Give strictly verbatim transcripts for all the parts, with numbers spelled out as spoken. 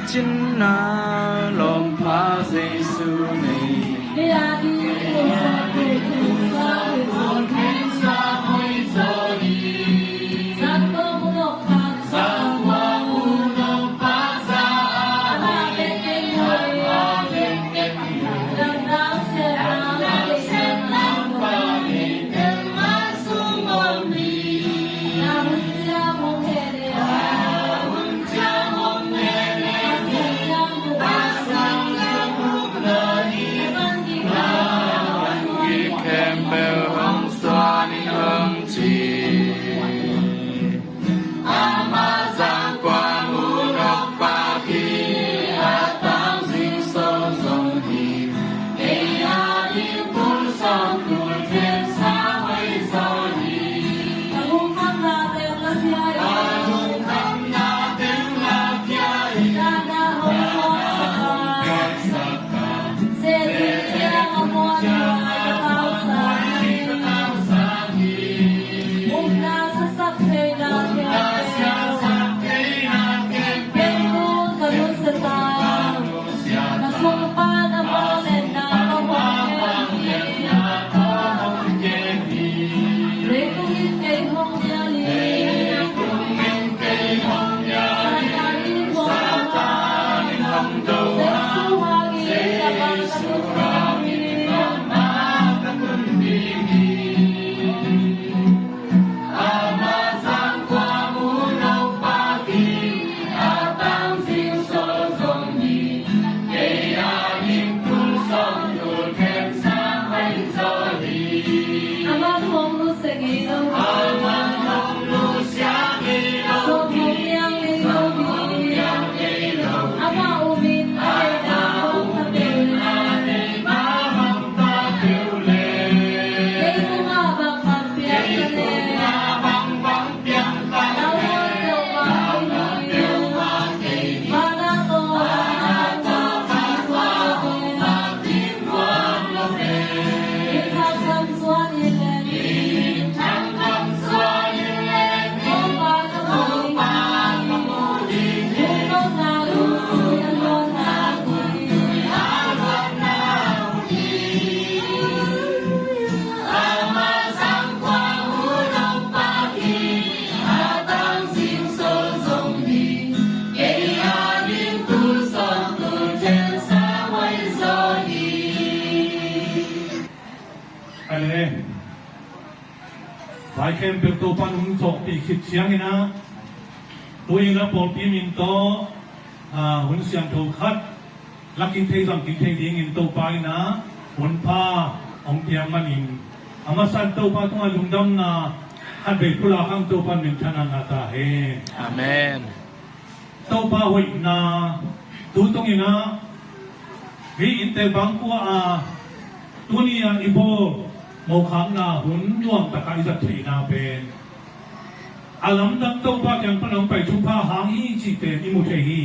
Cin na lawmpha Jesu nei. Amen. Vai khempeuh Topa'n hong zawhpih khit ciangin ah, tu-in ah pawlpi min tawh, ah, hun siangtho khat la kik thei zang kik thei dingin Topa in ah hun pha hong piak manin, a masa in Topa tungah lungdamna khatvei pulak hang. Topa'n minthanna ngah ta hen. Amen. Topa hoihna tu tungin ah, hih innte bangkua a tuni-a i bawl mokhakna hun nuamtak a i zat theihna pen a lamdang Topa kiang pan a hong pai thupha hang hi cih pen i mu thei hi.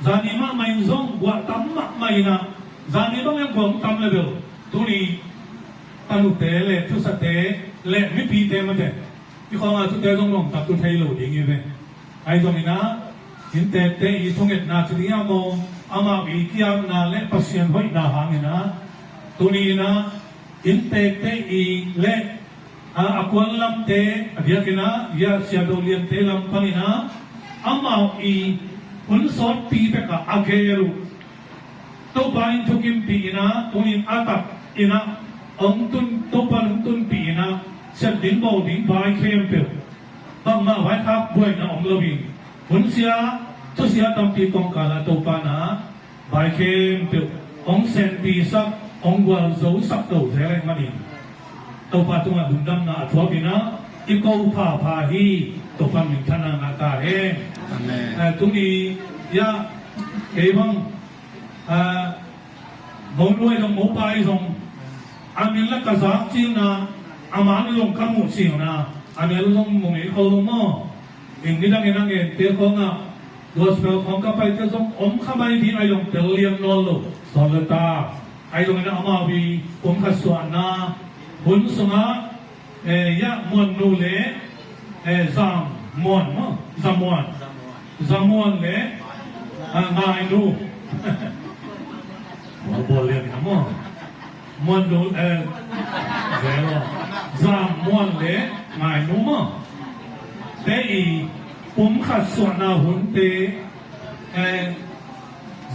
Zani mahmah in zong guah tam mahmah in ah, zani bang in guah hong tam le bel, tuni tanute le thusate le mipite mate i khawng a thute zong nuamtak tu thei lo ding hi ve. Ahi zongin ah, inntekte i thungetna ci ding hiam maw, amau i kiamna le Pasian hoihna hangin ah, tuni in ah, inntekte i le, a, a kuan lamte, a diakin ah, Sia Do Liante lam pangin ah, amau i hun sawtpi bekah a gel uh Topa in thukimpih in ah, tuni in a tak in ah, hong tun, Topa in hong tunpih in ah, siat ding bawl ding vai khempeuh bangmah vaikhak buaina om loin, hun sia, thusia tampi kongkal ah Topa in ah vai khempeuh hong senpisak, hong gualzosak to zel ahih manin, Topa tungah lungdamna a thuak in ah i ko phapha hi. Topa minthanna ngah ta hen. Amen. Eh, tuni, ya, kei bang, ah, mo nu ahi zong, mo pa ahi zong, a min la ka zak cihna, a man zong ka muh cihna, a min zong mu ngei kho lo maw. Eng nidangin a ngente khawngah gospel khawng ka paite zong om kha mai ding ahi zong tel lian nawn lo. Sawn le ta. Ahi zongin amau i pumkhat suahna hun sungah, eh, ya Muan nu le, eh, Zam Muan maw? Zam Muan. Zam Muan le Ah, Ngainu. Bawl lian na maw. Muannu, eh, zero. Zam Muan le Ngainu maw. Te i pumkhat suahna hunte, eh,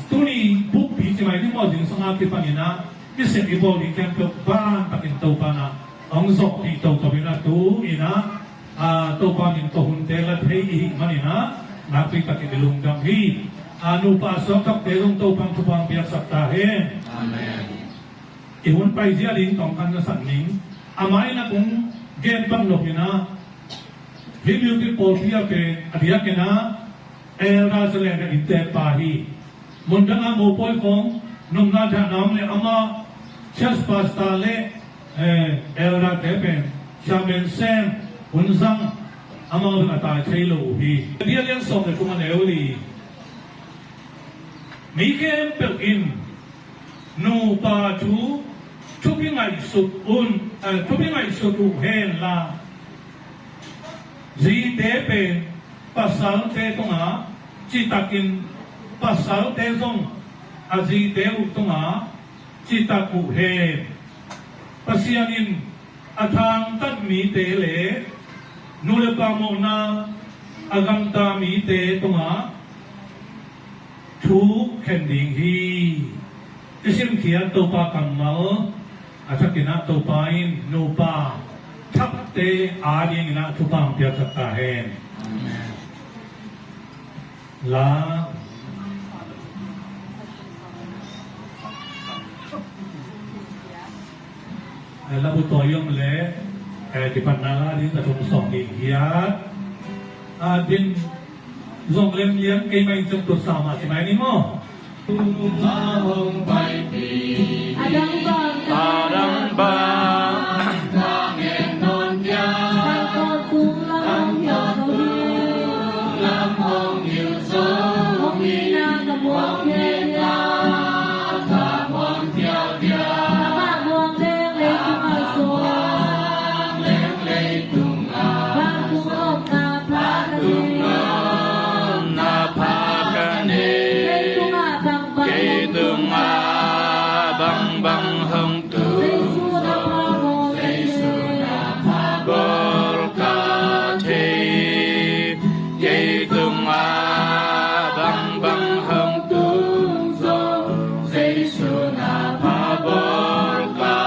tuni bukpi ci mai ni maw, zingsang a kipanin ah i sep i bawl ding khempeuh bantakin Topa in ah hong zawhpih toto in ah, tu in ah, a, Topa min tawh hunte la thei i hih manin ah nakpi takin i lungdam hi. A, nupa suakthakte zong Topa'n thupha piaksak ta hen. Amen. I hun paizia ding tawmkhat na sak ning. A mai-ah kong gen pan nop in ah, hih Myopi pawlpi ah pen a diakin ah Elder Zalen in tep pa hi. Mundang a mopawi khawng nopna dahna om leh amah church pastor le, eh, elder te pen chairman sem hun zang, amau pen a tai thei lo uh hi. Bia lian sawm le thum a neu li. Mi khempeuh in nupa thu thupi ngaihsut un, eh, thupi ngaihsut uh hen la, zite pen pasalte tungah citakin, pasalte zong a zite uh tungah citak uh hen. Pasian in a thangtat mite le nu le pa mawhna a gamta mite tungah thu khen ding hi. I simkhiat Topa kammal a thakin ah Topa in nupa thakte adingin ah thupha piaksak ta hen. Amen. La. Eh, labu tawi om le, eh, kipatna la ding za thum sawm nih hiat. Ah, din zong lemliam kei mai in cang tut sa mah ci mai ni maw. Adang bang, adang bang. Kei tungah bangbang hong tung zong, Jesu na pha bawl ka thei. Kei tungah bangbang hong tung zong, Jesu na pha bawl ka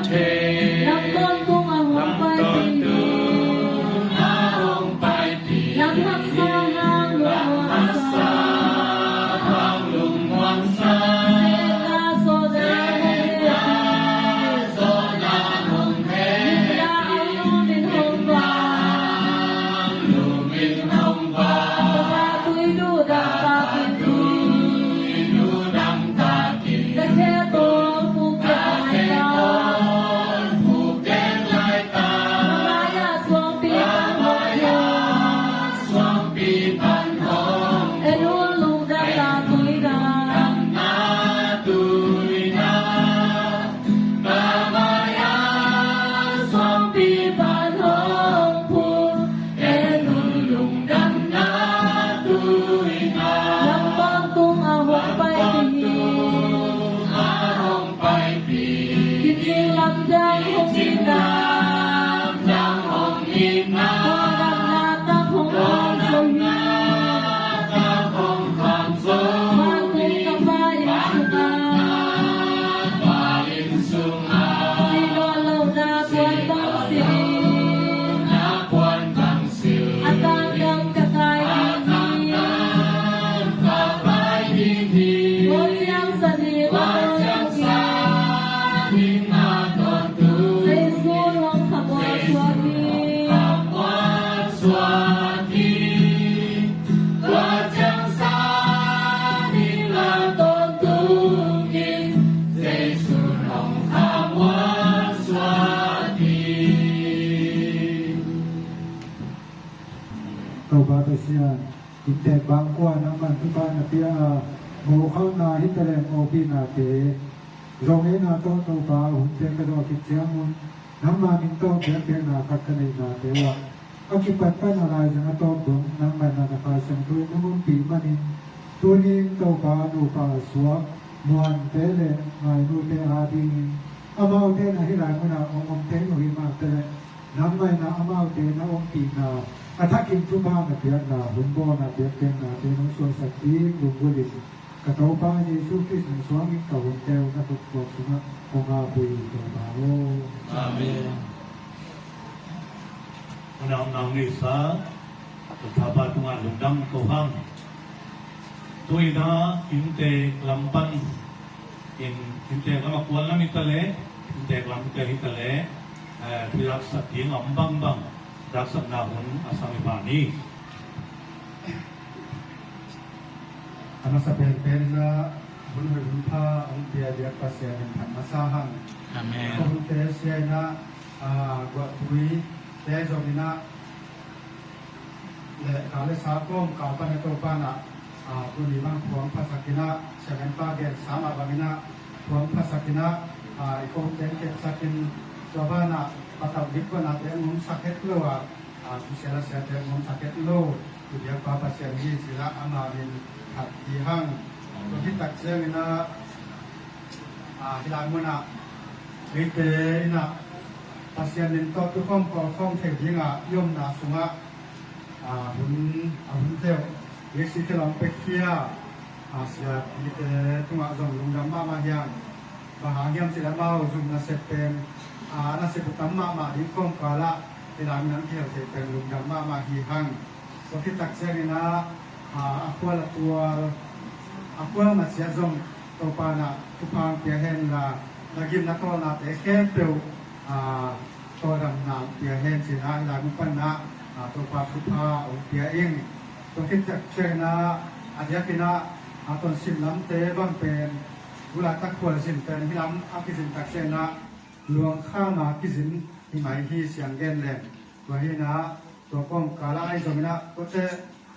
thei. Lamtawntung a hong pai, lamtawntung a hong pai. Lam haksa hang lungmuansa, hang lungmuansa. Zeka sawt zeka sawt na hong he. Minda a lum in hong va, lum in hong va. Tapa tui du dam takin, tui du dam takin. Ka khe tawh puk kek lai ta, puk kek lai ta. Ka mai-ah suangpi pan hong, ka mai-ah suangpi pan hong. En un lungdamna tuina, lungdamna tuina. Ka mai-ah suangpi pan hong phut, en un lungdamna tuina. Lamtawntung a hong pai hi. Lamtawntung a hong pai hi. Kicing lamdang hong itna, kicing lamdang hong itna. Tawldamna tak hong kham zo hi. Tawldamna tak hong kham zo hi. Vantung Tapa inn sungah, Vantung Tapa inn sungah. Sih nawn lohna puan bang sih, sih nawn lohna puan bang sih. A tangtang ka kai ding hi. A tangtang ka kai ding hi. Tua ciang sa ding, tua ciang sa ding a tawntung Jesu hong khamuan suak hi. Jesu hong khamuan suak hi. Tua ciang sa ding a tawntung in Jesu hong khamuan suak hi. Topa Pasian, inntek bang kua nangman thupha na pia a, mawhkhalna hi taleh mawhpihnate zong ei na tawh Topa, hunte ka zawh khit ciangun nangma min tawh biakpiakna khat ka neihnate uh ah, a kipat pan a laizang a tawp dong nangman na Kha Siangtho in hong ompih manin, Tunin Topa nupa suak Muante le Ngainute adingin amaute na hih lai munah hong om thei uh himah teh le, nang maina amaute na ompihna, a thakin thupha na piakna, hun bawlna piakpiaknate nong suansak ding lunggulhin ka Topa Jesu Khrist min suangin ka hunte uh na khutkuak sungah kong ap uh hi, Topa aw. Amen. Unau nau nisa, ka thapa tungah lungdam ko hang. Tuina inntek lam pan, in, inntek lam a kual lam hi ta le, inntek lam hi ta le, eh, thuhilhsak ding a om bangbang, daksakna hun a sam hi pah ni. A masa penpen in ah, hun hoih hun pha hong pia biak Pasian min phat masa hang. Amen. Ka hunte sia in ah, ah, guahpui te zong in ah, le ka le sa kawm kau pan a Topa in ah, ah, tuni bang phuang phasak in ah, siamen pa gen sa mah bang in ah, phuang phasak in ah, ah, i kawm teng kepsak in, tua ban ah patauh dik kuan ah te ngomsak het lo ah, ah, thusia lasia te ngomsak het lo i biakpa Pasian hi ci-in ah ama min phat hi hang. Tua khit tak ciangin ah, ah, hih lai munah eite in ah Pasian min tawh tukhawm kawlkhawm thei dingah i omna sungah, ah, hun, a hun teuh, ECT lam pekkhia, ah, siapite tungah zong lungdam mahmah hi hang. Bang hang hiam cih leh amau zumna sep pen, ah, nasep uh tam mahmah ding kawmkal ah hih lai munah kihel thei pen lungdam mahmah hi hang. Tua khit tak ciangin ah, ah, a khual a tual, a khual masiat zong Topa in ah thupha hong pia hen la, na gimna tawlnate khempeuh, ah, tawldamna hong pia hen ci-in ah hih lai mun pan ah, ah, Topa thupha hong pia ing. Tua khit tak ciangin ah, a diakin ah, ah, Tonsim lamte bang pen, tu laitak khualzin pen hih lam a kizin tak ciangin ah, luang kham a kizin hi mai hi, siang gen leng. Tua hi in ah, tua kawmkal ah ahi zongin ah, tuate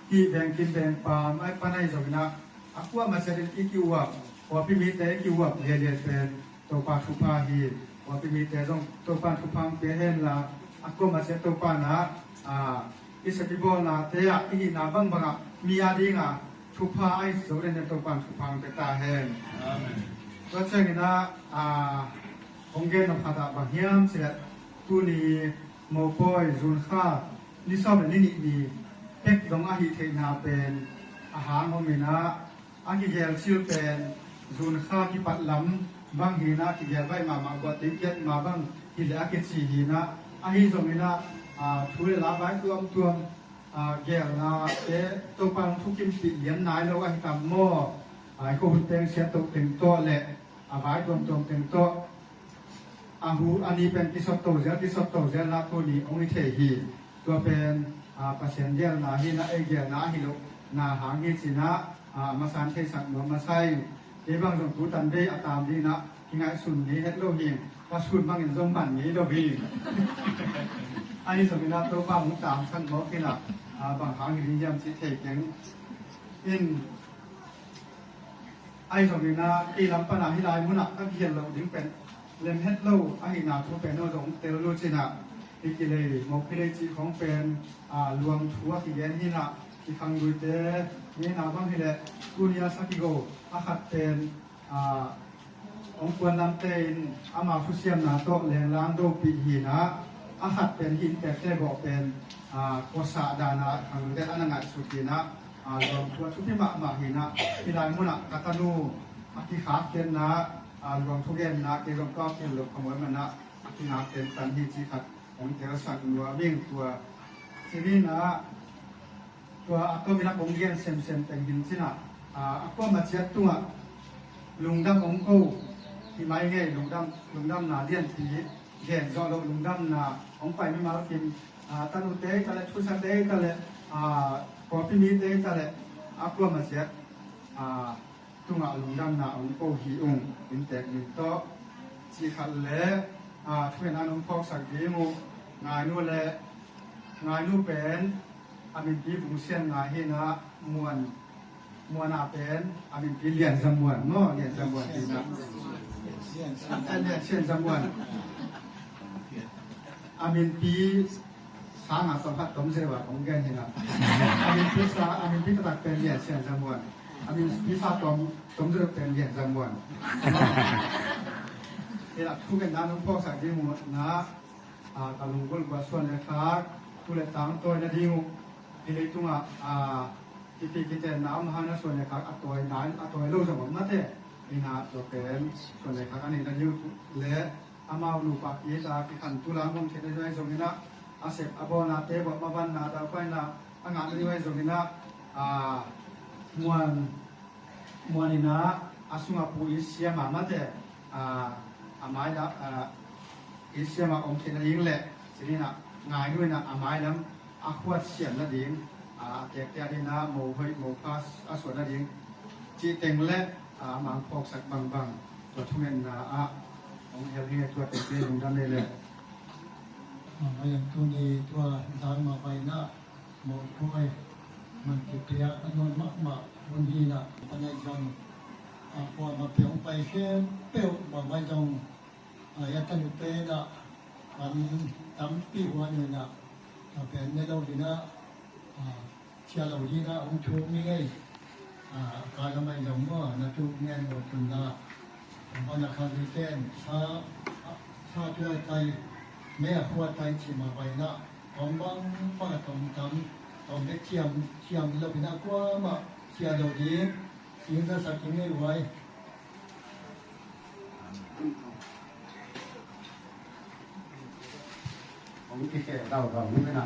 hih veng kim veng pam ahi pan ahi zongin ah, a kua masiat in i ki-uap, pawlpi mite i ki-uap lialia pen Topa thupha hi. Pawlpi mite zong Topa thupha hong pia hen la, a kua masiat Topa in ah, ah, i sep i bawlnate ah, i hihna bangbang ah mi a ding a thupha ahi zo denden Topa in thupha hong pia ta hen. Amen. Tua ciangin ah, ah, hong gen nop khat ah bang hiam cih leh, tuni mopawi June kha ni sawm le ni nih ni pek dong ahih theihna pen a hang om in ah, a kigel cil pen June kha kipat lam bang hi in ah, kigel baih mahmah, guah teng kiat mah bang hi leh a kici hi in ah, ahi zongin ah, ah, thu le la vai tuamtuam, ah, gelnate Topa in thukimpih lian nai lo ahi tam maw? Ah, i khuahun teng siat toh teng tawh le a vai tuamtuam teng tawh, a hu a ni pen kisot to zel, kisot to zel in ah tuni hong hi thei hi. Tua pen, ah, Pasian gelna hi in ah, ei gelna ahi lohna hang hi ci-in ah, ah, a masa in theisak nuam masa ing. Kei bang zong tu tan bei a tam ding in ah kingaihsun ngei het lo hi. Pasuk bangin zong man ngei lo hi. Ahi zongin ah Topa hong tamsak mawk in ah, ah, bang hang hi ding hiam cih thei keng in. Ahi zongin ah, kei lam pan ah hih lai munah ka kihel loh ding pen lem het lo ahihna thu pen aw zong tel lut cin ah, i kilei, mawk kilei cih khawng pen, ah, luang thu a kigen hi in ah, i khangluite ngeina bang hi leh, tuni a sa kigo a khat pen, ah, hong kuan lamte in amau thusiamna tawh lenglang dopih hi in ah, a khat pen hih inntekte bawh pen, ah, khuasa dan ah khangluite a na ngaihsut hi in ah, ah, luang thu a thupi mahmah hi in ah, hih lai munah ka tanu a kikhak tenna, ah, luang thu genna kei zong ka kihel loh ka muai man ah, a kingak ten tan hi cih khat hong telsak nuam ing. Tua ci-in ah, tua a tomin a kong gen semsem teng hi in cin ah, ah, a kuamah ciat tungah lungdam hong ko hi mai ngei, lungdam, lungdamna lianpi gen zawh loh, lungdamna hong pai mimal kim, ah, tanute hi ta leh, thusate hi ta leh, ah, pawlpi mite hi ta leh, a kuamah ciat, ah, tungah lungdamna hong ko hi ung, inntek min tawh. Cih khat le, ah, thu in an hong phawksak ding uh, Ngainu le, Ngainu pen a minpi Vung Sian Ngai hi in ah, Muan, Muan a pen a minpi Lian Za Muan maw, Lian Za Muan hi in ah. Ah, Lian Sian Za Muan. A minpi sang a tawm khat tom zeu a kong gen hi in ah. A minpi sa, a minpi taktak pen Lian Sian Zam Muan. A min pisa tom, tom zuk pen Lian Zam Muan. Hi lah, thungetna nong phawksak ding uh na, a, ka lunggulh uh a suan le khak, tu le tang tawi nading uh. Hi leitungah, a, kipi kitenna om hang na suan le khak a tawi nai, a tawi lo zong om mate. Hi na tua pen suan le khak a nei nading uh le amau nupa kisa kikhan tu lam hong theih nading uh ahi zongin ah, a sep a bawlnate, bawlh mabanna, daupaina a ngah nading uh ahi zongin ah, a, muan, muan in ah a sungah pu i siam a mate, a, a mai lam, a, i siam a om theih nading le, cinin ah ngai nu in ah a mai lam a khuat siam nading, a, a tekte adingin ah mo hoih mo pha a suah nading cih teng le, a, a mang phawksak bangbang tua thungetna ah hong hel hi. Tua tengte lungdam ei le. A, a yang tuni tua zang mah pai na mo khuai man kipia a nuam mahmah hun hi na. Panai zong, a, kuamah peuh pai khempeuh mah pai zong, a, ya tanute na kan tampi huan nuina, a, pen ne lo dina, a, sia lo dina hong thuk ni ngei. A, ka lamai zong maw, na thuk ngen maw tun na. Hong ban a khan ni ten sa, sa tuai tai, me a khua tai ci ma bai na. Hong bang bang a tom tam, tom bek ciam, ciam lo dina kuamah sia lo ding. Sing sa sa ki ngei huai. Hong kikhel daudau hi mena.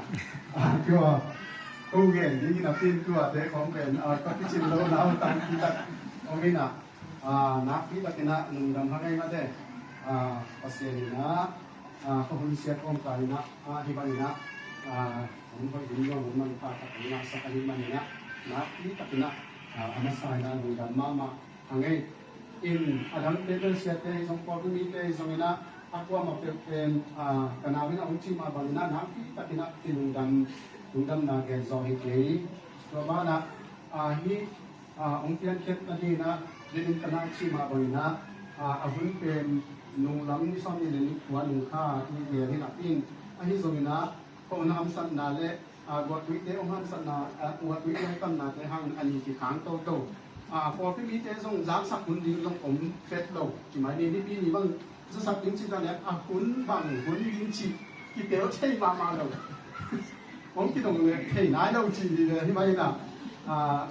A, tua ko ngen ding in a pin tuate khong pen, a, ka picin lo nau tampi tak om in a, a, nakpi takin a lungdam hang ei mate. A, Pasian in a, a, ka hun siat om ta in a, a, hi bang in a, a, hong hoih ding nuam hong manpha tak hong ngahsak ahih manin a, nakpi takin a, a, a masa in a lungdam mahmah hang ei. In a dangte bel siate hi zong, pawlpi mite hi zongin ah, a kuamah peuh pen, a, ka nau in a hong cih mah bangin ah nakpi takin ah kilungdam, lungdamna gen zawh hi kei. Tua banah, a, hih, a, hong piankhiat nadingin ah, len in ka nau cih mah bangin ah, a, a hun pen nunglam ni sawm ni le ni kua nung kha i gel hi napi in, ahi zongin ah, ko na hamsatna le, a, guahtuite hong hamsatna, a, guahtuite hong tamnate hang a ni kikhang toto. A, pawlpi mite zong zaksak hun ding zong om pet lo. Ci mai ni, nipi ni bang zaksak ding ci ta leh a hun bang hun ding ci kitel thei mahmah lo. Hong kidong le thei nai lo ci ni le hi mai na. A,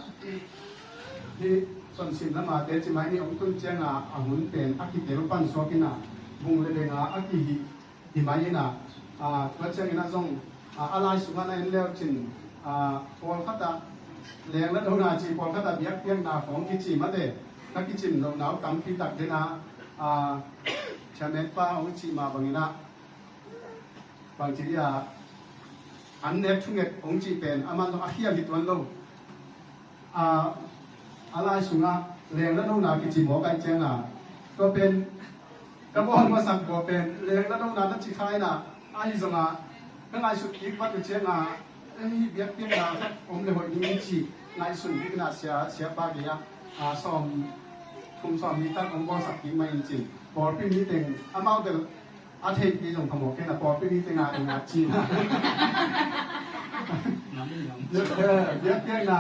hi tonsim lamate ci mai ni hong tun ciang a, a hun pen a kitel pan suak in a, bung le deng a, a kihih hi mai in a, a, tua ciangin a zong, a, a lai sungah na en leu cin, a, pawlkhat ah leng la dona ci, pawlkhat ah biakpiakna khawng kici mate, na kicin lohna uh tampi tak den a, a, chairman pa hong cih mah bangin a, bangci dia, an nek thunget hong cih pen, aman zong a khiam hi tuan lo. A, a lai sungah leng la dona kici mawk ai cianga, tua pen ka bawl masak bawl pen leng la dona na ci kha in a, ahi zongah ka ngaihsut kik vat uh cianga, ei biakpiakna khat om le hoih ding in ci ngaihsun kik in a, sia, siapa gei ah, a, sawm thum sawm nih tak hong bawlsak kik mah in cin, pawlpi mi teng amau bel a theih pi zong phamawh kei na, pawlpi mi teng a ding a ci na. Biakpiakna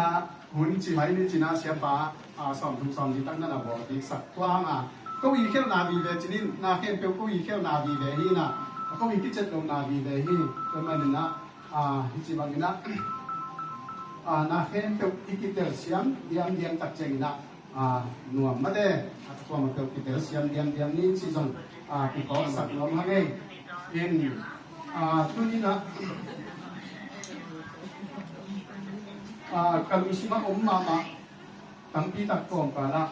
hun ci mai ni ci na, siapa, a, sawm thum sawm nih tak na na bawl kik sak tua hang a, ko i khelhna vive cinin, na khempeuh ko i khelhna vive hi na, ko i kicet lohna vive hi. Tua manin a, a, hi ci bangin a, a, na khempeuh i kitel siam diamdiam tak ciangin a, a, nuam mate, a, tua mah peuh kitel siam diamdiam ni ci zong, a, kikhawksak nuam hang ei. In, a, tuni in a, a, ka lungsim ah om mahmah tampi tak kawmkal ah,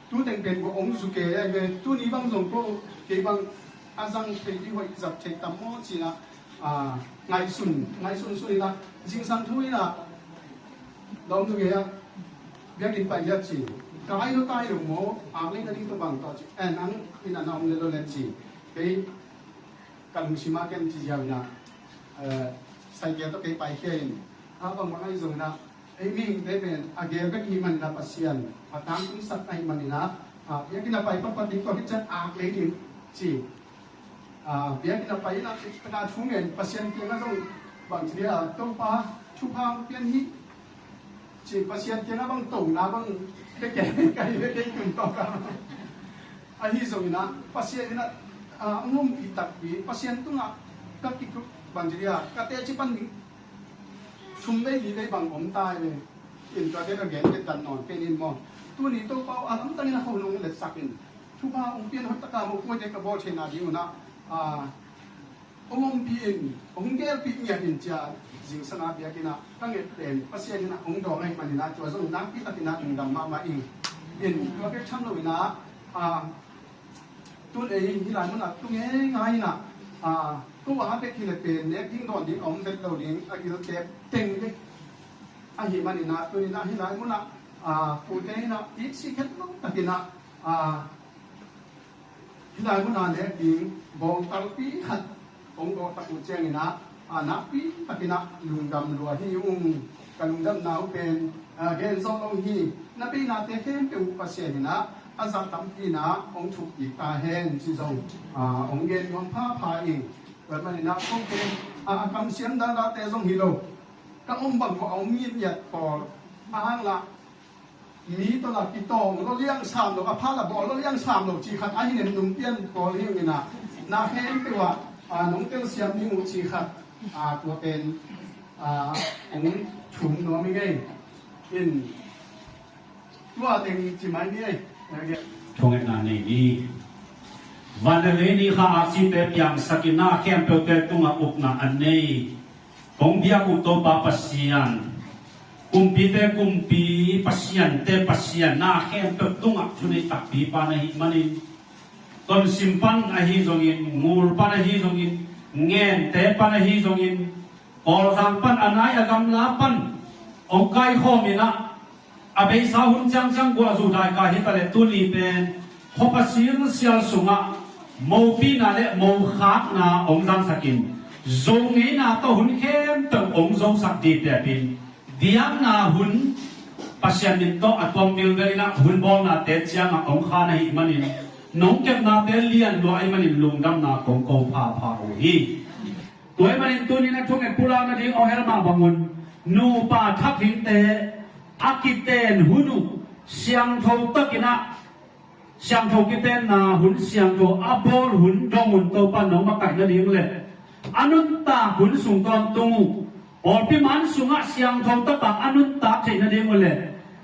tu teng pen ko hong zu kei a, tuni bang zong ko kei bang a zang thei ding hoih zat thei tam maw ci na, a, ngaihsun, ngaihsun sun in a, zingsang thu in a, lawm nu gei ah biakinn pai liat ci, kai lo tai lo maw, ak lei na ding tawh bang tawh ci, en ang in a na om le lo le ci. Kei ka lungsim ah ken ci ziau in a, eh, cycle tawh kei paikhia in, a, bangbang ahi zongin a, ei mihingte pen a gel bek hi manin a, Pasian a tangtungsak ahi manin a, a, biakinn a pai patpat ding tawh hi ciang ak lei ding ci. A, biakinn a pai in a, taka thu ngen Pasian kiangah zong bangci dia, Topa thupha hong pian hi, Pasian kiangah bang tona bang ka kei ka hi ve kei tun tawh ka. Ahi zongin ah Pasian in ah, ah, hong ompih takpi, Pasian tungah ka kikup bang ci dia, ka teci pan ding thum vei li vei bang om ta hi ve. In tuate ka gen ket dan nawn pen in maw. Tuni Topa aw, a lamdangin a khonung letsak in. Thupha hong pian hoih taka mopuaite ka bawl theihna ding un ah, ah, hong ompih in, hong gelpih ngiat in ci a zingsang a biakinn ah ka nget pen Pasian in ah hong dawng ahih manin ah tua zong nakpi takin ah lungdam mahmah ing. In tua bek tham loin ah, ah, tun ei hih lai munah tu ngeingai in ah, ah, ko a bek hi le pen nek ding dawn ding a om vet lo ding a gil tep teng bek ahih manin ah tuni in ah hih lai munah, ah, tute in ah itsi khet lo takin ah, ah, hih lai muna nek ding bawng talpi khat hong gawh tak uh ciangin ah, a nakpi takin ah lungdam lua hi ung. Ka lungdamna uh pen, ah, gen zawh lo hi. Na peinate khempeuh uh Pasian in ah a zah tampi in ah hong thuk kik ta hen ci zong, ah, hong gen nuam phapha ing. Tua ahih manin ah kote, ah, a kamsiam daldate zong hi lo. Ka om bang uh a om ngiat ngiat pawl a hang lah mi tawh la kitawng lo liang sam lo, a pha la bawl lo liang sam lo ci khat ahi nen nung pian pawl hi ung in ah, na khempeuh ah, ah, nong telsiam ding uh ci khat, ah, tua pen, ah, hong thum nuam ing ei. In tua teng ci mai ni ei. Thungetna nei ni. Van le lei ni kha aksite piangsak in na khempeuhte tungah ukna a nei kong biak uh Topa Pasian, kumpite kumpi, pasiante Pasian, na khempeuh tungah thuneih takpipa na hih manin, Tonsim pan ahi zongin, Ngul pan ahi zongin, Ngente pan ahi zongin, Kawlzang pan, a nai a gamla pan hong kaikhawm in ah, a beisa hun ciangciang guah zu daika hi ta leh tuni pen khuapa silsial sungah mopina le mokhakna hong zangsak in, zo ngeina tawh hun khempeuh hong zosak dih tepin, diakna hun Pasian min tawh a tuam vilvel in ah hun bawlnate ciangah hong khan ahih manin, nong kepnate lian lua ahih manin lungdamna kong ko phapha uh hi. Tua ahih manin tuni in a thunget pulakna ding hong hel mah bangun, nupa thak hingte a kiten hun uh siangtho takin ah, siangtho kitenna hun siangtho a bawl hun dong un Topa nong makaih nading le a nuntak hun sung tawntung uh pawlpi man sungah siangtho taka a nuntak theih nading uh le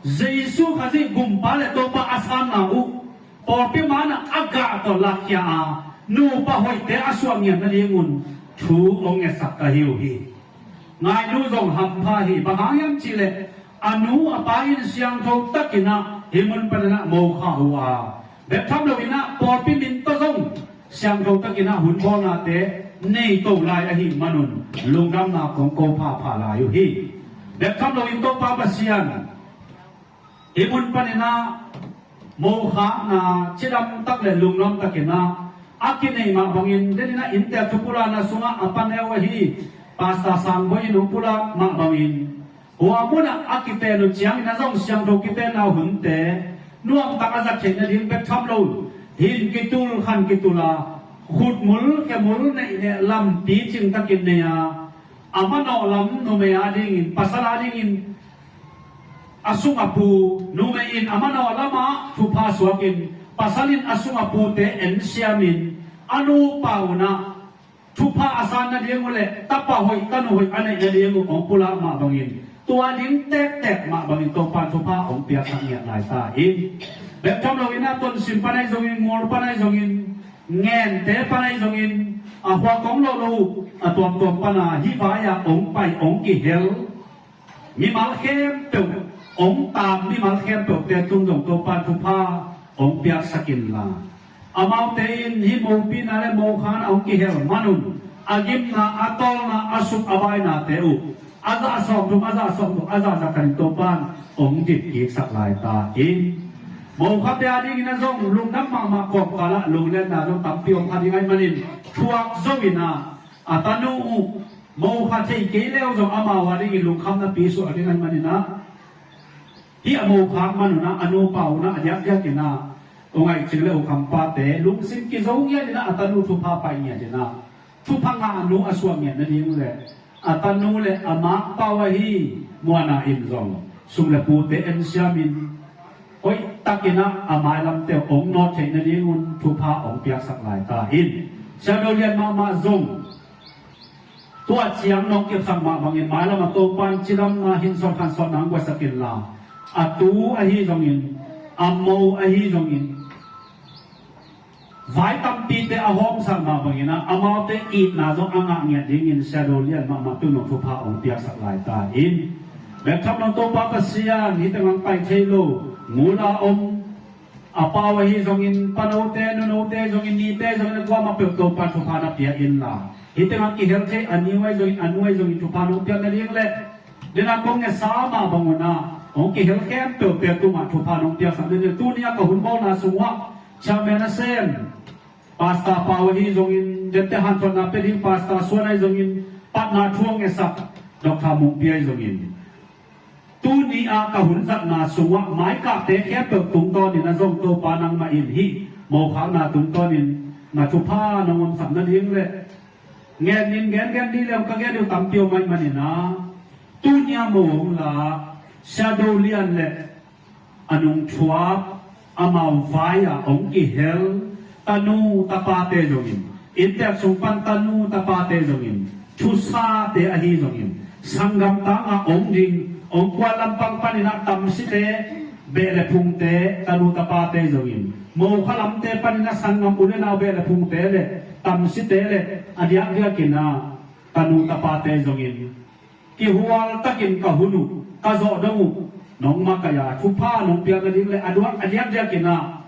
Jesu Khazih Gumpa le Topa a sanna uh pawlpi manah a gah tawh lakkhia a nupa hoihte a suah ngiat nadingun thu hong ngetsak ka hi uh hi. Ngainu zong hampha hi, bang hang hiam cihleh a nu a pa in siangtho takin ah hih mun panin ah mokha uh a, bek tham loin ah pawlpi min tawh zong siangtho takin ah hun bawlnate nei to lai ahih manun lungdamna kong ko phapha lai uh hi. Bek tham loin Topa Pasian, hih mun panin ah mokhakna cidam tak le lungnuam takin ah a kineih mah bangin, denin ah innte thupulakna sungah a paneu ahi Pastor Sangboi in hong pulak mah bangin, hua munah a kiten uh ciangin a zong siangtho kitenna hunte nuamtak a zat theih nading bek tham lo, hin kitul khan kitul a, khutmul khemul neih neh lampi cing takin nei a, a manawh lam numei a dingin, pasal a dingin a sung a pu, numei in a manawh lamah thupha suakin, pasal in a sung a pute ensiamin, a nupa unah thupha a san nading uh le tapa hoih tanu hoih a neih nading uh hong pulak mah bangin, tua ding tektek mah bangin Topa thupha hong piaksak ngiat lai ta in. Bek tham loin ah Tonsim pan ahi zongin, Ngul pan ahi zongin, Ngente pan ahi zongin, a khua kong lawh lo uh a tuamtuam pana hih vai-ah hong pai hong kihel mimal khempeuh, hong taam mimal khempeuhte tung zong Topa thupha hong piaksak inla, amaute in hih mopina le mokhakna hong kihel manun a gimna, a tawlna, a suk a bainate uh a zah sawmthum, a zah sawmthum, a zah zah khanin Topa in hong dip kiksak lai ta in. Mokhate a dingin a zong lungdam mahmah kawmkalah lunglenna zong tampi om kha ding ahih manin thuak zo inah a tanu uh mokha thei kei leu zong amau a dingin lungkhamna pi suah ding ahih maninah, hih a mokhak manunah a nupa unah a diakdiakinah u ngaihcing le u khampate lungsim kizo ngiatinah a tanu thupha pai ngiatinah thupha ngah nu a suah ngiat nading le a tanu le a makpau ahi Muana in zong Sum le pute en siamin hoihtakin ah a mailamte uh hong nawt theih nadingun thupha hong piaksak lai ta in. Siado lian mahmah zong tua ciang nong kepsak mah bangin mailam a Topan cidamna hinsawt khansawtna hong guahsak inla, a tu ahi zongin, a mo ahi zongin, vai tampite a hawmsak mah bangin ah amaute itna zong a ngah ngiat dingin Siado lian mahmah tu nong thupha hong piaksak lai ta in. Bek tham lo Topa Pasian, hih tengah pai thei lo, ngul a om, a pau ahi zongin, panote, nunote zongin, nite zongin, a kuamah peuh Topa thupha na pia inla, hih tengah kihel thei a niu ahi zongin, a nu ahi zongin thupha nong piak nading le, dena kong ngetsa mah bangun ah hong kihel khempeuhte tungah thupha nong piaksak nading le, tuni a ka hun bawlna sungah chairman a sem Pastor Pau ahi zongin, dente hanthotna pia ding Pastor Suan ahi zongin, patna thu hong ngetsak Doctor Mungpi ahi zongin, tuni a ka hun zatna sungah maikahte khempeuh tungtawnin a zong Topa nangmah in hih mokhakna tungtawnin na thupha nong omsak nading le, ngenin gengen dih le hong ka gen uh tampi om ahih manin ah, tuni a mo hong la Siado lian le a nungthuap, amau vai-ah hong kihel tanu tapate zongin, inntek sung pan tanu tapate zongin, thusate ahi zongin, sanggam tangah hong ding, hong kuan lampang panin ah tamsite, beh le phungte, tanu tapate zongin, mokha lamte panin ah sanggam u le nau beh le phungte le tamsite le a diakdiakin ah tanu tapate zongin kihual takin ka hun uh, ka zawh dong uh, nong makaih a thupha nong piak nading le a duak a diakdiakin ah,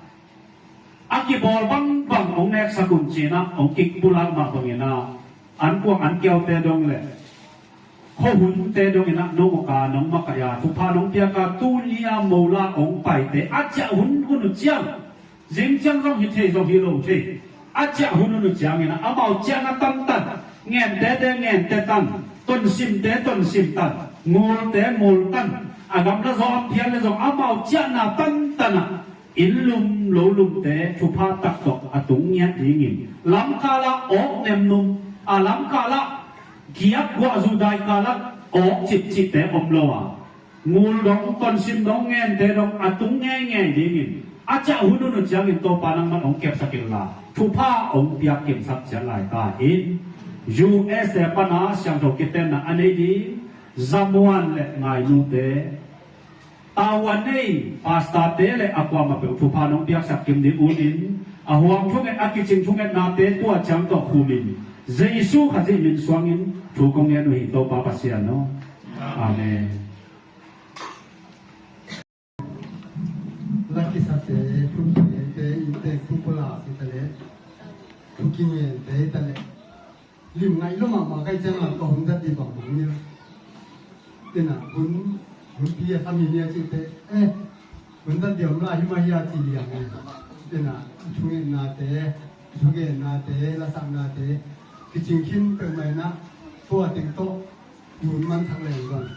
a kibawl bangbang hong neksak un ci-in ah hong kipulak mah bangin ah, an kuang an kiaute dong le khuahunte dongin ah nong uk a nong makaih a thupha nong piak a, tuni a mo la hong paite a ciah hunhun uh ciang, zing ciang zong hi thei zong hi lo thei, a ciah hunhun uh ciangin ah amau ciahna tantan, ngentete ngente tan, tonsimte tonsim tan, ngulte ngul tan, a gamla zaw a phial le zong amau ciahna tantan ah inn lum lo lumte thupha tak tawh a tung ngiat dingin, lamkal ah awk nemnum, a lamkal ah giak guahzu daikal ah awk cipcipte om lo a, ngul dong, tonsim dong, ngente dong a tung ngeingei dingin a ciah hunhun uh ciangin Topa nangman hong kepsak inla, thupha hong piak kimsak ciat lai ta in. U S A pan a siangtho kitenna a nei ding Zamuan le Ngainute, tau a nei pastorte le a kuamah peuh thupha nong piaksak kim ding unin, a huam thunget, a kicing thungetnate tua ciang tawh khumin, Jesu Khazih min suangin thu kong ngen uh hi, Topa Pasian aw. Amen. Lakisate, thukingente, inntek thupulak hi ta leh, thukingente hi ta leh, lim ngaih lo mahmah ka hih ciangin ka hun zat ding bangbang hi lo. Ina, hun, hun pi a sam hi nia cihte, eh, hun zat ding om lai hi mah hi a ci liang hi. Ina, thungennate, thugennate, lasaknate kicing khin peuhmah ina, tua teng tawh hun mansak leng zong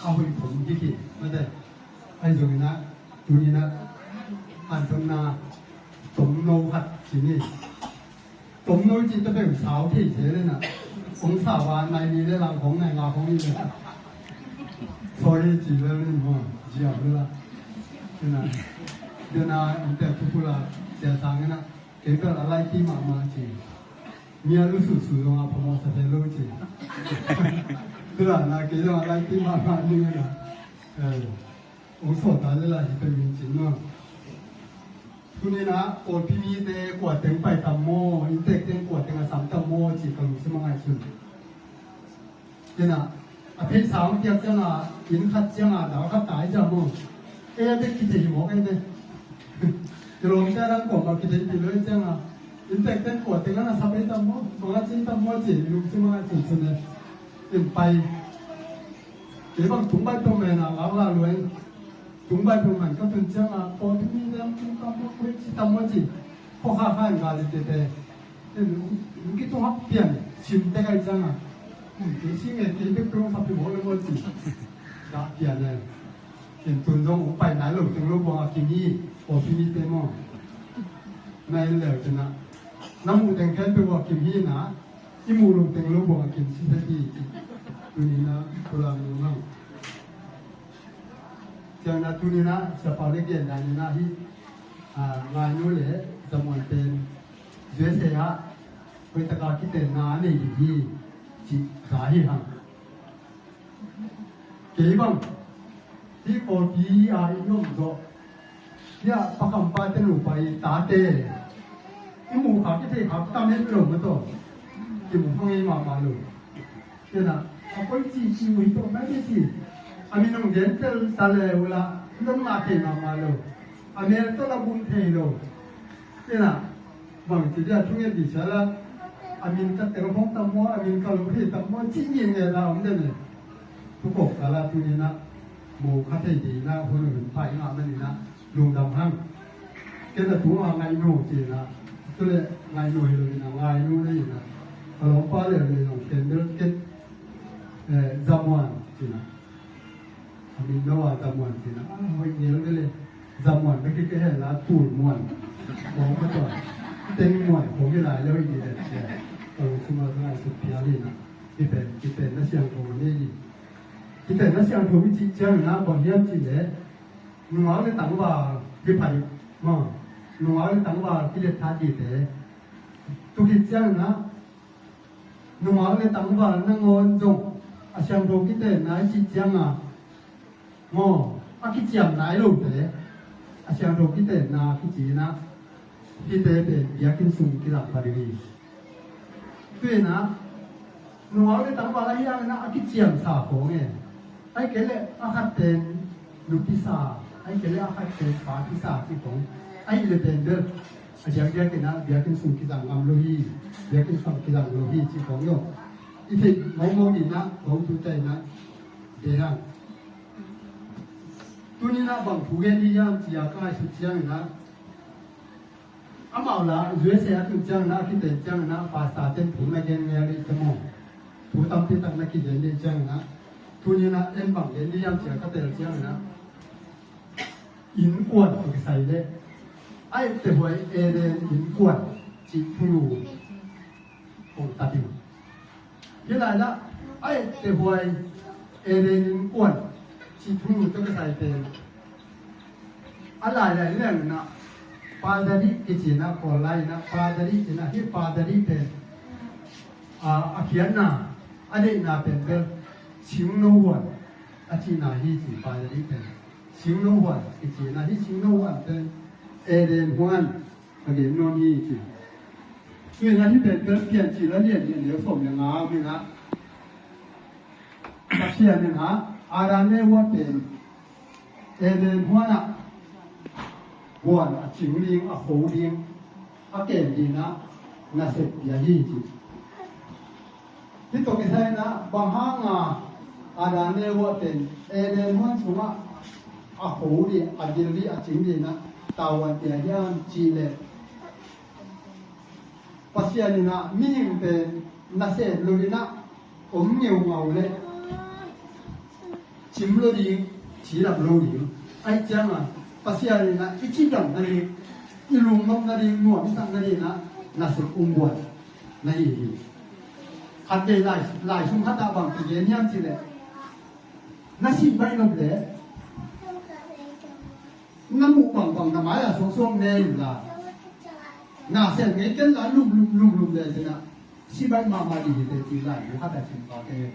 a hoih thum hi khin mate. Ahi zongin ah, tuni-in ah, hanthotna tomno khat ci ni. Tomno i cih ta peuh sau thei se le na. Kong sau a nai li le lang, kong nai nga kong i le. Sorry ci le ni mo, ziam le la. Tena, tena, inntek thupulak Sia Sang in ah, kei bel a laiti mahmah ci. Mi a lususu zong a phamawh sa thei lo ci. Tena, kei zong a laiti mahmah ning a na. Eh, ong sawt a le la hi peuh in cin maw. Tuni-in ah, pawlpi mite kua teng pai tam maw, inntek teng kua teng a sam tam maw cih ka lungsim a ngaihsun. Ina, a theihsa hong piak ciangin, inn khat ciangin, dal khat tai ciang maw. Ei a bek kithei hi mawk ei ve. Kilawmte a dang kuamah kitheihpih lo ei ciangin, inntek teng kua teng a na sap ei tam maw, bang a ci tam maw cih lungsim a ngaihsun sun ei. In pai. Kei bang tung baih peuhmah na, lau la lua in. Tung baih peuhmah ka tun ciangin, pawlpi mite hong tung tam maw, koi ci tam maw ci. Khuakha kha in gal in tete. Lungki tung hak pian, sim tek ai ciangin. Kei si nge, kei bek peuh hong sap hi mawk le maw ci. Dah pian e. Ken tun zong hong pai nai lo teng lo buang a kim hi, pawlpi mite maw. Na en leu tena. Na muh teng khempeuh a kim hi na, i muh lo teng lo buang a kim si tek hi. Tuni-in ah, pulak nung hang. Ciangin ah tuni-in ah Siapa le Gen dan in ah hih, ah, Ngainu le Zamuan pen U S A ah hoih takin kitenna a nei ding hi cih za hi hang. Kei bang hih kawlpi a i om zawh, hih a Pa Kam Pa te nupa i tate i muh kha, kithei kha tam het lo mah tawh, kimu kha ngei mahmah lo. Kei na, a koi ci ci uh hi tawh mah kei ci. A min hong gen tel ta le uh lah, dong ngah thei mahmah lo. A mel tawh lah bum thei lo. Kei na, bang ci dia thungen di sia lah, a min ka tel khong tam maw, a min ka lo thei tam maw, ci ngi nge da om den e. Tu kok ka lah tuni-in ah mu kha thei ding in ah hun hun pai ngah manin ah lungdam hang. Kei na tu a Ngainu ci-in ah, tu le Ngainu hi lo in ah, Ngainu na in ah, ka lawmpa le le nong ken bel kei, eh, Zamuan ci-in ah. A min no a Zamuan ci-in ah, a hoih ngel bel e. Zamuan bek hi kei hen la, Tul Muan. Kong ka tua. Teng Muan kong hi lai lo hi di le. Ka lung sung a ka lai suk pia li na. Kipen, kipen na siang kong ne di. Kipen na siang kong mi ci ciang na, bang hiam ci le. Nungak le tangval hi pha ding maw. Nungak le tangval kilet tha ding te. Tu khit ciangin ah nungak le tangval nangawn zong a siangtho kitenna i cih ciangin ah maw, a kiciam nai lote a siangtho kitenna kici in ah, hihte pen biakinn sung kizang pha ding hi. Tu-in ah nungak le tangval ahi hangin ah a kiciamsa khawng e. Ahih kei leh a khat pen nupi sa, ahih kei leh a khat pen papi sa cih khawng. Ahih leh pen bel a diakdiakin ah biakinn sung kizang ngam lo hi, biakinn sung kizang lo hi cih khawng hi. I theih mawkmawk in ah, ko tu ta in ah, de hang. Tuni-in ah bang thu gen ding hiam ci-a ka ngaihsut ciangin ah, amau la U S A a tun ciangin ah, a kiten ciangin ah, pastor ten thu na gen ngel ding te maw. Thu tampi tak na kigen ding ciangin ah, tuni-in ah en bang gen ding hiam ci-a ka tel ciangin ah, innkuan tawh kisai leh, a etteh huai Eden innkuan cih thulu hong ta ding. Hih lai lah, a etteh huai Eden innkuan cih thulu tawh kisai pen, a lailai leng in ah, Padari kici in ah, Kawl lai in ah, Padari in ah, hih Padari pen, a, a khiatna, a deihna pen bel, singno huan a cihna hi ci, Padari pen. Singno huan kici in ah, hih singno huan pen Eden huan a gen nuam hi ci. Tu-in ah hih pen bel Piancil a lian nih, a neu sawm le nga om in ah, Pasian in ah Adam le Eva pen Eden huan ah huan a cing ding, a kho ding, a kem ding in ah nasep pia hi ci. Hih tawh kisai in ah bang hangin Adam le Eva pen Eden huan sungah a kho ding, a dil ding, a cing ding in ah tavuan pia hiam cih leh, Pasian in ah mihing pen nasem lo in ah om ngeungau leh cim lo ding, cidam lo ding. Ahih ciangin Pasian in ah i cidam nading, i lungnop nading, nuam i sak nading in ah nasep hong buat na hi hi. Khatvei lai, lai sung khat ah bang kigen hiam cih leh, na sih baih nop leh na muh bangbang na mai-ah suaksuak ne in la, na sem ngei ken la, lumlum lumlum le cin ah, sih baih mahmah ding hi teh ci lai, bu khat a cin pah kei.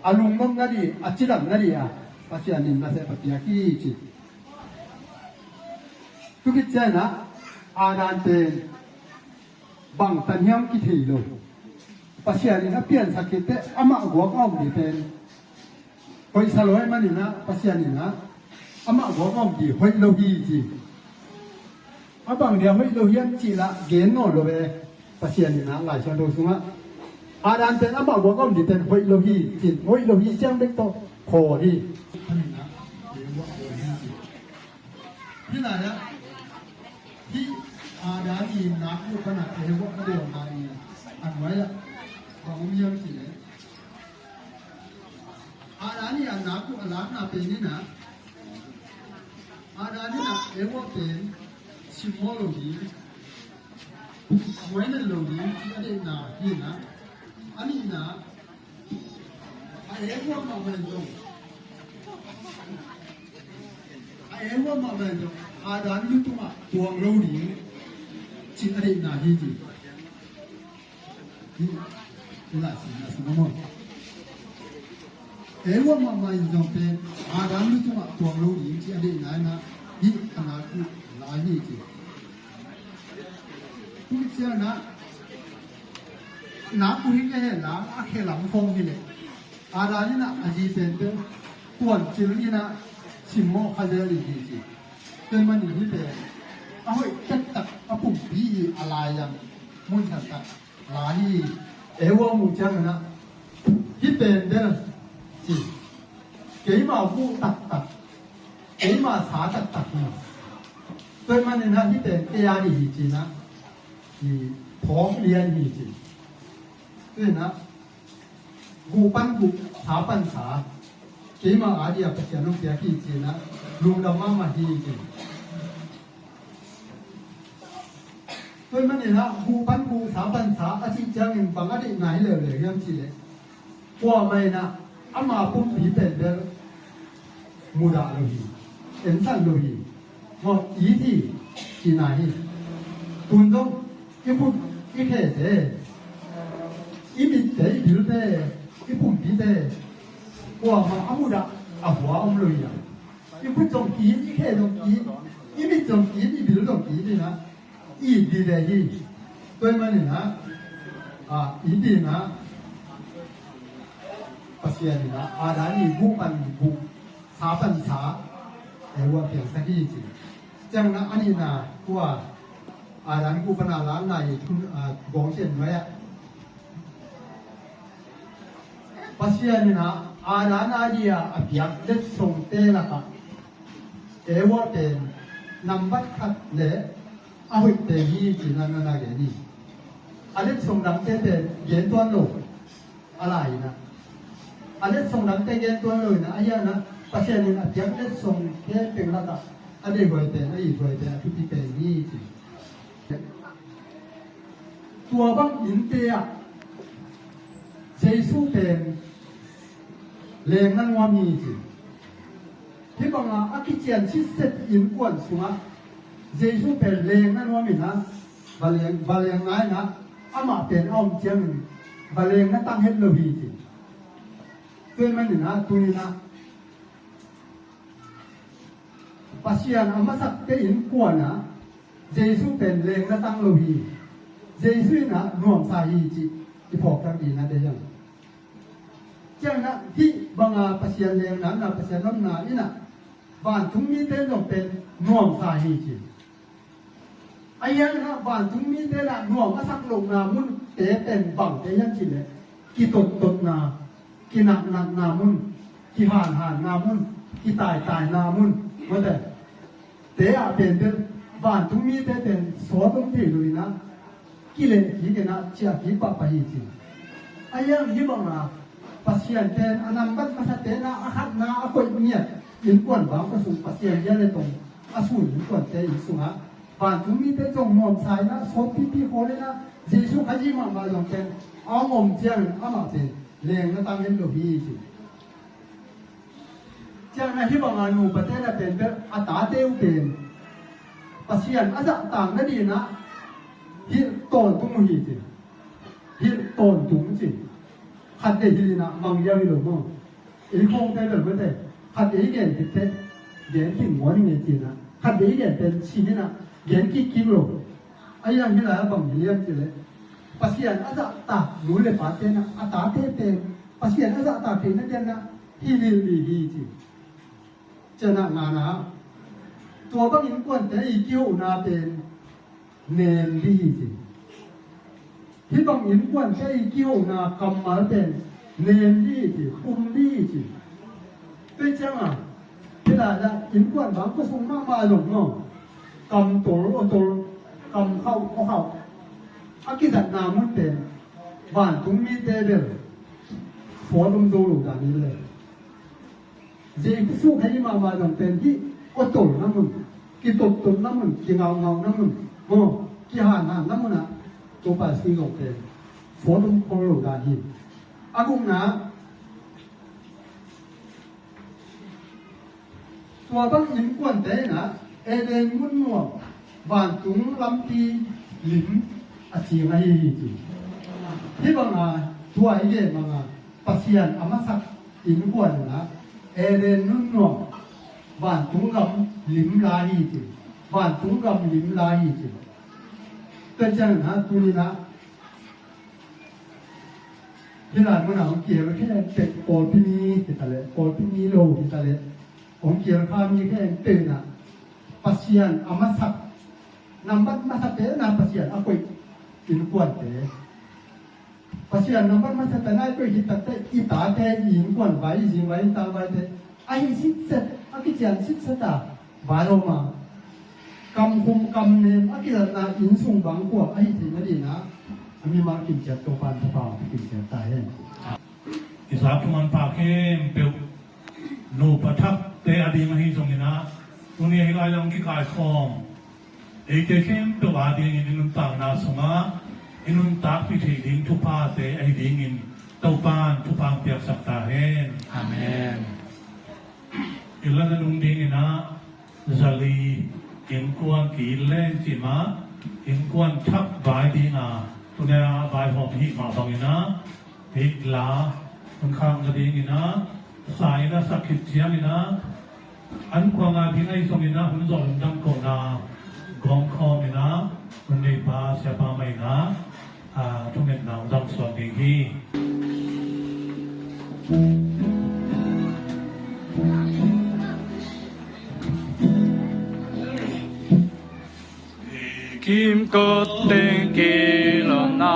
A lungnop nading, a cidam nading ah Pasian in nasep a piak hi ci. Tu khit ciangin ah Adam pen bang tan hiam kithei lo. Pasian in a piansak khit teh amah guak a om ding pen hoihsa lo ahih manin ah, Pasian in ah amah guak a om ding hoih lo hi ci. A bang dia hoih lo hiam cih lah gen nawn lo ve. Pasian in ah Lai Siangtho sungah Adam pen amah guak a om ding pen hoih lo hi ci, hoih lo hi ciang bek tawh khawl hi. Hih lai-ah, hih Adam i nak uh pan a Eva a deihna i a nuai-ah bang om hiam cih leh, Adam i a nak uh a lakna pen in ah, Adam in ah Eva pen simmawh lo ding, muainan lo ding cih a deihna hi in ah, a nihna, a Eva mahmah in zong Eva mahmah in zong Adam lu tungah tuang lo ding cih a deihna hi ci. Hi, hi lai sin a sin a maw. Eva mahmah in zong pen Adam lu tungah tuang lo ding cih a deihna in ah, hi a nak uh lai hi ci. Tua ciang ah, nak uh hi kei hen la, a khe lam khawng hi leh. Adam in ah a zi pen pen tuan cil in ah simmawh kha zel hi ci. Tua ahih manin hih pen a hoih taktak, a pumpi i a lai zang mun santak lai hi. Eva muh ciangin ah hih pen bel ci, keima guh taktak, keima sa taktak hi. Tua ahih manin ah hih pen kei a ding hi ci-in ah i phawk lian hi ci. Tua in ah guh pan guh, sa pan sa, keima a dia Pasian hong piak hi ci-in ah lungdam mahmah hi ci. Tua ahih manin ah guh pan guh, sa pan sa a cih ciangin bang a deihna hi leuleu hiam cih leh, kuamah in ah ama pumpi pen bel mudah lo hi, ensan lo hi. Maw, it hi cihna hi. Tun zong i khut i khete, i mitte, i bilte, i pumpite kuamah a mudah a hua om lo hi a. I khut zong ki-it, i khe zong ki-it, i mit zong ki-it, i bil zong ki-it in ah, i it ding hi. Tua ahih manin ah, a, i it ding ah, Pasian in ah Adam i guh pan guh, sa pan sa, Eva piangsak hi ci. Ciang ah a nihna, tua Adam guh pan a lanna i thu, a, gawng cian nuai ah, Pasian in ah Adam a dia a piak letsongte lakah Eva pen nambat khat le a hoih pen hi ci-in ah na gen hi. A letsong dangte pen gen tuan lo, a lai in ah. A letsong dangte gen tuan lo in ah, a hiang ah Pasian in a piak letsongte peuh lakah a deihhuai pen, a ithuai pen, a thupi pen hi ci. Tua bang innte ah Jesu pen lengna nuam hi ci. Hih bangah a kician sitset innkuan sungah Jesu pen lengna nuam in ah, va leng, va lengna in ah, amah pen a om ciangin va lengna tang het lo hi ci. Tua ahih manin ah tuni-in ah Pasian a masakte innkuan ah Jesu pen lengna tang lo hi. Jesu in ah nuamsa hi cih i phawksak ding a deih hi. Ciang ah hih banga Pasian lengna, na Pasian omna in ah vantung mite zong pen nuamsa hi ci. A hiang ah vantung mite in ah nuam a sak lohna munte pen bangte hiam cih leh, kitottotna, kinaknakna mun, kihanhanna mun, kitaitaina mun, mate. Te ah pen pen vantung mite pen sawt om thei lo in ah, kileh kik in ah ciah kik pahpah hi ci. A hiang hih banga Pasian pen a nambat masate in ah a khatna a koih ngiat innkuan bang kua sung Pasian bia le tong a sun innkuante inn sungah vantung mite zong nuamsa in ah sawtpipi khawl in ah Jesu Khazih mahmah zong pen a hong om ciangin amah pen lengna tang het lo hi ci. Ciang ah hih banga nupate na pen bel a tate uh pen Pasian a zahtak nading ah hilh tawntung uh hi ci. Hilh tawntung ci. Khat vei hilh in ah mang ziau hi lo maw. Ei khawngte bel mate, khat vei gen khit teh gen kik ngawn hi ngei ci-in ah, khat vei gen pen sim in ah gen kik kik lo. A hiang hih lai ah bang hi hiam cih leh, Pasian a zahtak nu le pate in ah a tate pen Pasian a zahtak theihna dingin ah hilh hilh ding hi ci. Ciang ah ngana, tua bang innkuante i kihohna pen nem ding hi ci. Hih bang innkuante i kihohna kammal pen nem ding hi ci, khum ding hi ci. Tua ciang ah hih lai ah innkuan bang kua sung mahmah zong maw, kam tol aw tol, kam khauh aw khauh, a kizatna mun pen vantung mite bel sawt om zo lo dan hi leh. Jesu Khazih mahmah zong pen hih aw tolna mun, kitottotna mun, kingaungauna mun, maw, kihanhanna mun ah Topa Jesu zong pen sawt om khol lo dan hi. A gukna, Tua bang innkuante in ah Eden mun nuam vantung lampi lim a cing ahi hi ci. Hih banga tua i gen banga Pasian a masak innkuan in ah Eden mun nuam vantung gam lim lai hi ci. Vantung gam lim lai hi ci. Tua ciangin ah tuni in ah hih lai munah hong kihel khempeuh, pawlpi mi hi ta leh, pawlpi mi lo hi ta leh, hong kihel kha mi khempeuh in ah Pasian a masak, nambat masa pen ah Pasian a koih innkuante, Pasian nambat masa pen ah a koih hi takte, i tate, i innkuan vai, i zing vai, i tang vaite ahi sitset, a kician sitset a vai om a, kamkhum kamnem a kizatna innsung bang khua ahi theihna dingin ah a mimal kimciat Topa'n thupha hong pia kimciat ta hen. I zak thuman pha khempeuh nupa thakte a ding ahi zongin ah, tuni ahi lai lang kikaikhawm eite khempeuh a dingin i nuntakna sungah i nuntakpih theih ding thuphate ahi dingin Topa'n thupha hong piaksak ta hen. Amen. I la na nung dingin ah zali innkuan ki-it leng cih mah, innkuan thak vai dinga tuni a vaihawm hih mah bangin ah hih la hun khak nadingin ah sa in a sak khit ciangin ah an khuanga ding ahi zongin ah hun zawh lungdam kohna gawmkhawm in ah hun neipa siapa mah in ah a, thungetna hong damsuak ding hi. Kimkot teng kilawmna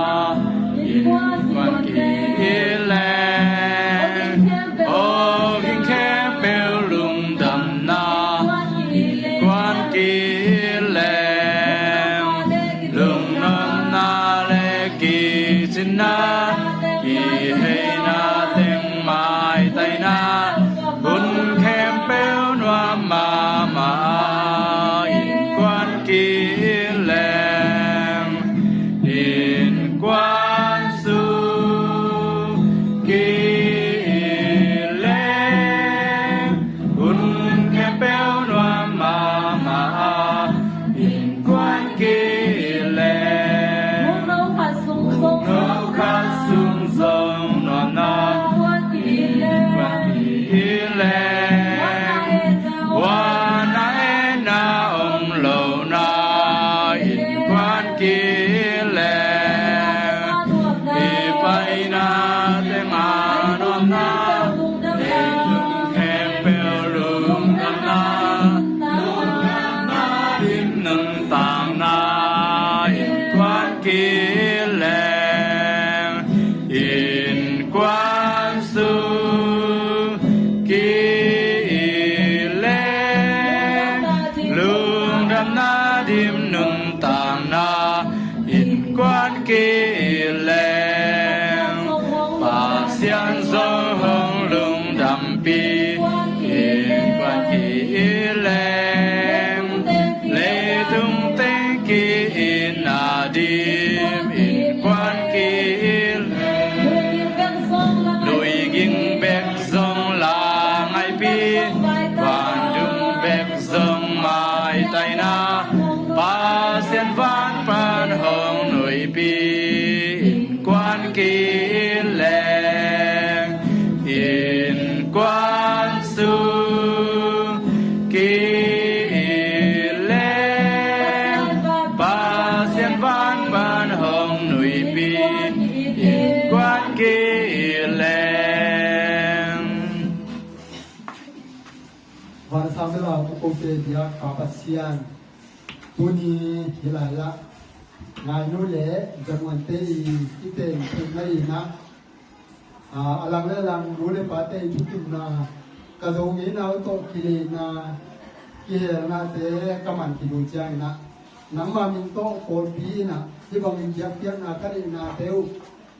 innkuan ki-it leng, aw ging khempeuh lungdamna innkuan ki-it leng, lungdamna le kicinna, kiheina teng maitaina, hun khempeuh nuam mahmah a innkuan ki-it leng, innkuan sung ki-it leng, hun khempeuh nuam mahmah a innkuan ki-it leng, no khat sung zong nuamna innkuan ki-it leng, huan a etna om lohna innkuan ki-it leng, i paina teng a nuamna, leitung khempeuh lungdamna, lungdamna dim nuntakna innkuan ki-it leng, innkuan sung ki-it leng, lungdamna dim nuntakna innkuan ki-it leng, Pasian zong hong lungdampih innkuan ki-it leng, leitung teng ki-itna dim innkuan ki-it leng, nui ging bek zong la ngaipi, van dung bek zong maitaina, Pasian van pan hong nuipi innkuan ki-it leng, innkuan sung ki-it leng, Pasian van pan hong nuipi innkuan ki-it leng. Vansang bel a kote biak Pa Pasian, tuni hih lai-ah Ngainu le Zamuante i kiten theihna in ah, a, a lang le lang nu le pate i thutimna, ka zo ngeina uh tawh kileina, kihelnate ka man kibul ciangin ah, nangma min tawh pawlpi in ah hih bangin biakpiakna ka neihnate uh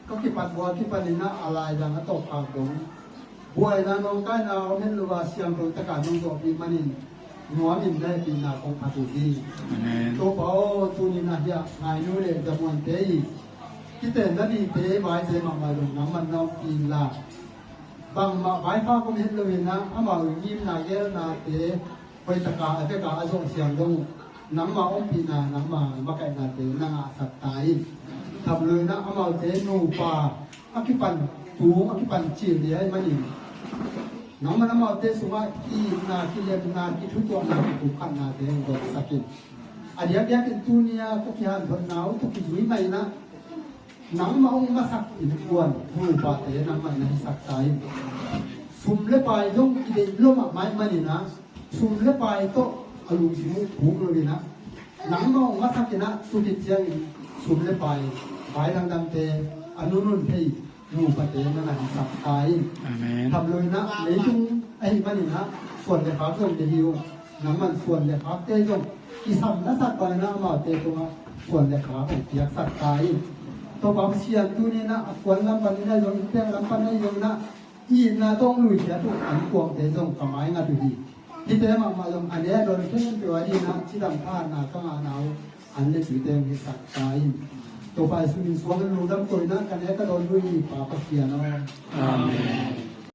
ka kipat bual kipanin ah a laidang a tawpkhak dong buaina nawngkaina om hen lo a, siangtho taka nong zawhpih manin nuamin na hehpihna kong phat uh hi. Amen. Topa aw, tuni-in ah hiah Ngainu le Zamuante i kitenna dingte vaite mahmah zong nangman na ompih inla, bangmah vaiphak om het loin ah amau i ngimna gelnate Hoih taka a veka a zawh siang dong uh, nangma ompihna, nangma makaihnate na ngahsak ta in. Thamloina amaute nupa a kipan tung, a kipan cil dih ahih manin, nangman amaute sungah ki-itna, kilemna, kithutuahna, kipumkhatnate hong dawngsak in. A diakdiakin tuni-a ka kihanthawnna uh tawh kizui mah inah, nangmah hong masak innkuan nupate nangmah na hisak ta in. Sum le pai zong i deih lua mahmah ahih maninah, sum le pai tawh a lungsim uh phuk lo inah, nangmah hong masak inah, tu khit ciangin sum le pai, pai dangdangte a nunun thei nupate na na hisak ta in. Amen. Thamloina leitung ahih maninah suan le khak zong deih hi uh. Nangman suan le khakte zong kisam na sak banginah amaute tungah suan le khak hong piaksak ta in. Topa Pasian, tuninah a kuan lam paninah zong, inntek lam paninah zong inah, i itna tawh hong luikhiat uh ankuangte zong ka maingat uh hi. Hihte mahmah zong a ne a dawn khempeuh a dinah cidam thahatna ka ngahna uh an le tuite hong hisak ta in. Topa Jesu min suang in lungdam ko inah ka ne ka dawn uh hi, Pa Pasian aw. Amen.